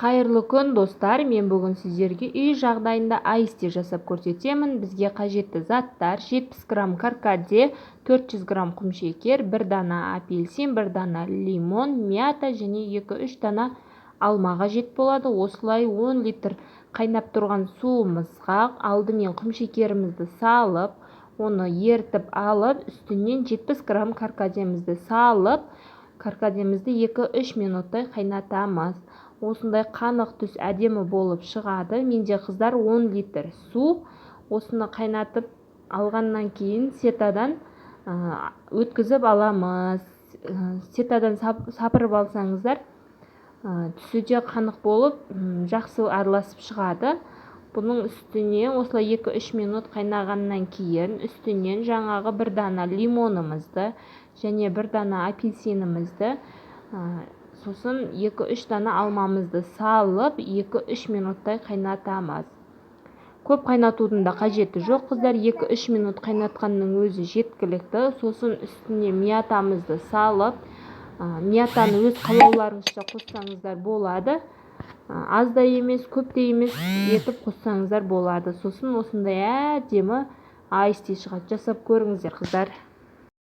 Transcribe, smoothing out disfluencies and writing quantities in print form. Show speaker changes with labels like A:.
A: Қайырлы күн, достар! Мен бүгін сіздерге үй жағдайында айс ти жасап көрсетемін. Бізге қажетті заттар: 70 грамм каркаде, 400 грамм құмшекер, бір дана апельсин, бір дана лимон, мята және 2-3 дана алма қажет болады. Осылай 10 литр қайнап тұрған суымызға алдымен құмшекерімізді салып, оны ерітіп алып, үстінен 70 грамм каркадемізді салып, каркадемізді 2-3 минуттай қайнатамыз. Осындай қанық түс, әдемі болып шығады. Менде, қыздар, 10 литр су. Осыны қайнатып алғаннан кейін ситодан өткізіп аламыз. Ситодан сапырып алсаңыздар, түсі де қанық болып, жақсы араласып шығады. Бұның үстіне осылай 2-3 минут қайнағаннан кейін үстінен жаңағы бір дана лимонымызды және бір дана апельсинімізді, сосын 2-3 дана алмамызды салып, 2-3 минуттай қайнатамыз. Көп қайнатудың да қажеті жоқ, қыздар, 2-3 минут қайнатқанның өзі жеткілікті. Сосын үстіне мятамызды салып, мятаны өз қалауларыңызша қоссаңыздар болады, аз да емес, көп те емес етіп қоссаңыздар болады. Сосын осындай әдемі айс ти шығады. Жасап көріңіздер, қыздар.